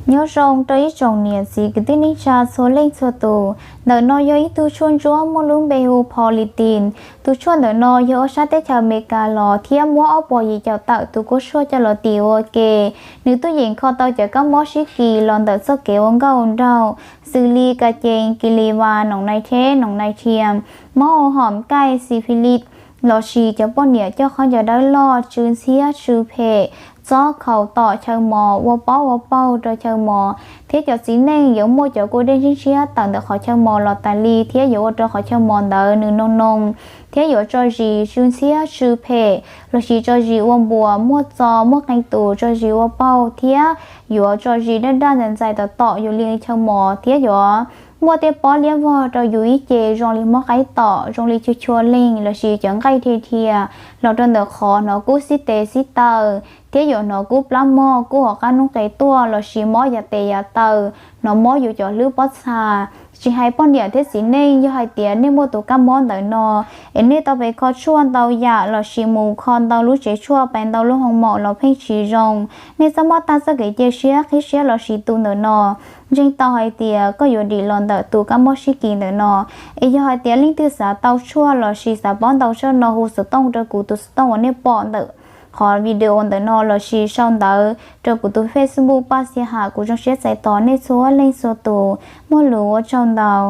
Nyob zoo rau ib tsoom niam txiv kwv tij neej tsa txhua leej txhua tus. Ntawm no yog ib tug tshuaj ntsuab muaj lub npe hu Politin. Tus tshuaj ntawm no yog ua sab teb chaws Amelikas los thiab muab ob puas yim caum tawm tus kua tshuaj coj los tis ua ke. Nws tuaj yeem kho tau cov kab mob sib kis los ntawm txoj kev ua nkauj ua nraug, xws li ka cees, kis lis vas, noom nai theb, noom nai thiam, mob ua hom kaij, xi phi lis, lossis cov poj niam coj qhov ncauj dawb loj, tsw ntxhiab, tsw phem, txob khaus tom chaw mos, ua paub ua paug rau chaw mos, thiab cov txiv neej yuav muaj cov kua dej ntshiab ntshiab tawm ntawm qhov chaw mos los tas li thiab yuav ua rau qhov chaw mos ntawd nws noo noo, thiab yuav tso zis tsw ntxhiab, tsw phem, lossis tso zis ua npuas, muaj txo, muaj qee tus, tso zis ua paug, thiab yuav tso zis daj daj ntxais ntxais tom tom yus li chaw mos, thiab yuav muaj tej pob liab vog rau yus ib ce zoo li mob qaib tom, zoo li chua chua leeg, lossis cov nqaij dhia dhia los rau ntawm qhov hnov kub xib tes xib taw, thiab yuav hnov kub plab mog, kub hauv qab noob qes tuaj, lossis mob yav tes yav taw, hnov mob yus cov hlwb pob txha. Tsis hais poj niam thiab txiv neej, yog hais tias nej muaj tus kab mob ntawm no, es nej tau pe kho tshuaj ntau yam lossis mus kho ntau lub tsev tshuaj, pe ntau lub hoo maum los pheej tsis zoo, nej txaj muaj tag txoj kev cia siab, qhib siab lossis tu ntawm no, ntseeg tau hais tias koj yuav dim los ntawm tus kab mob sib kis ntawm no. Es yog hais tias leej twg xav tau tshuaj lossis xav paub ntau tshaj no, hu xov tooj rau kuv tus xov tooj uas nej pom ntawm qhov video ntawm no lossis sau ntawv rau kuv tus Facebook Paj Xia Ham, kuv zoo siab txais tos nej txhua leej txhua tus. Muaj lus ua tsaug ntau.